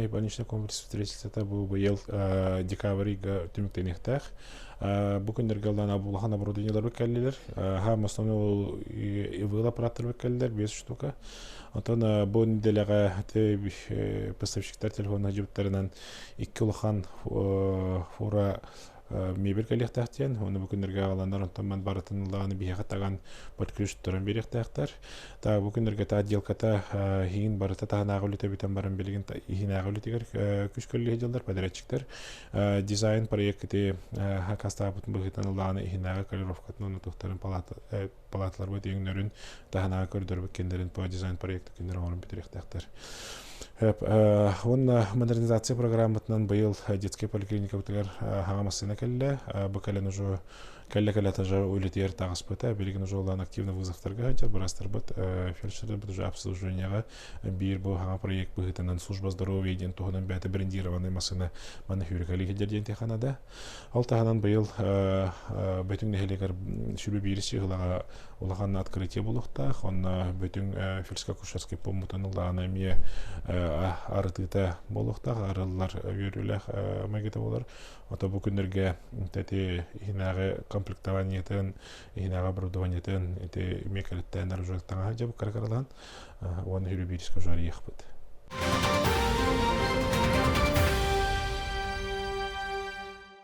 Больничный комплекс строительствота бу быйыл декабрь ыйга түмүктэниэхтээх. Бу күннэргэ ылан улахан оборудованиелар кэллилэр. Хаам основной ИВЛ аппараттар кэллилэр, 5 штука. Онтон бу неделяҕа поставщиктар телефонна дьыбыттарынан икки улахан фура мебель кэлиэхтээх диэн, уонна бу күннэргэ аҕаланнар, онтон ман барытын ыллаҕына биһиэхэ таган под ключ туран биэриэхтээхтэр. Та бу күннэргэ та отделката иһин барыта таһынааҕы үлэтэ бүтэн баран билигин иһинээҕи үлэтигэр күс көллүһэ дьыллар подрядчиктар дизайн проект ити хакастаабытын быһыытынан ыллаҕына иһинээҕи колеровкатын уонна туохтарын палата палаталарбыт өҥнөрүн таһынааҕы көрдөрбүт кинилэрин по дизайн проекта кинилэр оҥорон бүтүрүөхтээхтэр. Уонна модернизация программатынан быйыл детскай поликлиникабытыгар хаҥа массыына кэллэ. Бу кэлэн уже кэллэ-кэлэ этажа үлэтигэр таҕыспыта. Билигин уже улахан активно вызовтарга сылдьар быраастарбыт, фельдшердарбыт уже обслуживанияҕа биир бу хаҥа проект быһыытынан служба здоровья диэн туһунан бэйэтэ брендированный массыына манна сүүрэкэлии сылдьар диэн тиэханада. Ол таһынан быйыл Бөтүҥ нэһилиэгэр сүрү биир сыһылаҕа улахан открытие буолуохтаах. Онно Бөтүҥ фельдшерско-акушерский пууммутун ыллаҕына эмиэ арытыыта буолуохтаах, арыллар үөрүүлээх майгыта буолар. Ото бу күннэргэ ити иһинээҕи комплектованиетын, иһинээҕи оборудованиетын ити эмиэ кэлиттээн оружие таҥаһа дьэ бу кыра-кыралаан уонна сүрү биирискэ уже арыйыахпыт.